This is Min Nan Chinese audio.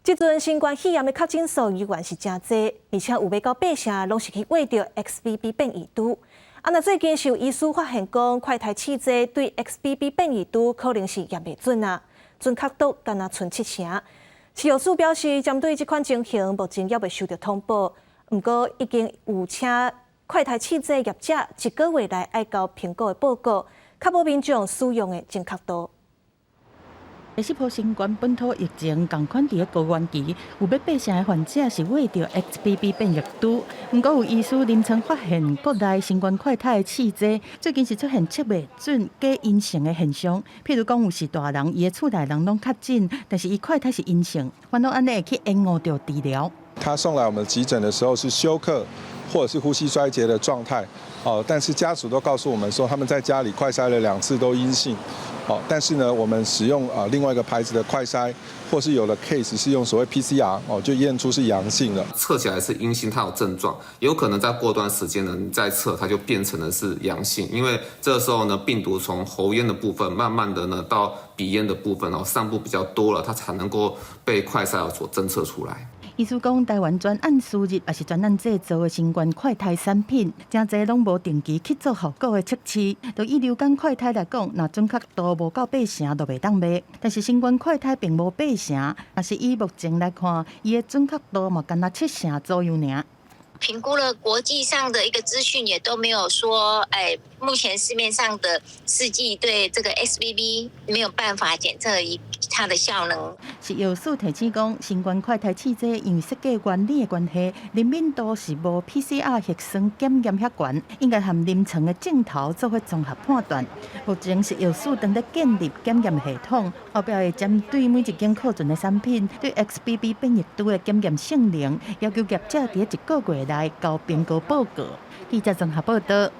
這陣新冠肺炎的確診數依然是誠濟，而且有欲到八成攏是去穢著 XBB 變異株。啊，若最近是有醫師發現講，快篩試劑對 XBB 變異株可能是驗袂準啊，準確度干焦賰七成。食藥署表示，針對這款情形，目前猶未收到通報。毋過已經有請快篩試劑業者一個月內愛交評估的報告，確保民眾使用的準確度。第四波新冠本土疫情仝款佇咧高原期，有欲八成的患者是穢著 XBB 變異株。毋過有醫師臨床發現，國內新冠快篩的試劑最近是出現測袂準假陰性的現象。譬如講，有時大人伊的厝內人攏確診，但是伊快篩是陰性，反而按呢會去延誤著治療。他送來我們急診的時候是休克或者是呼吸衰竭的狀態，哦，但是家屬都告訴我們說，他們在家裡快篩了兩次都陰性。好，但是呢，我們使用啊另外一個牌子的快篩，或是有的 case 是用所謂 PCR 哦，就驗出是陽性了。測起來是陰性，它有症狀，有可能在過段時間呢，你再測它就變成了是陽性，因為這個時候呢，病毒從喉咽的部分慢慢的呢到鼻咽的部分哦，散布比較多了，它才能夠被快篩所偵測出來。醫師講，台灣專案輸入抑是專案製造的新冠快篩產品，誠濟攏無定期去做效果的測試。就以流感快篩來講，若準確度無夠八成，就袂當賣。但是新冠快篩並無八成，若是以目前來看，伊的準確度嘛，干焦七成左右爾。評估了國際上的一個資訊，也都沒有說，哎，目前市面上的試劑對這個 XBB 沒有辦法檢測它的效能。食藥署提醒講，新冠快篩試劑因為設計原理的關係，靈敏度是無 PCR 核酸檢驗遐懸，應該和臨床的症頭做伙綜合判斷。目前食藥署正咧建立檢驗系統，後壁會針對每一間庫存的產品對 XBB 變異株的檢驗性能，要求業者佇一個月內交評估報告。記者綜合報道。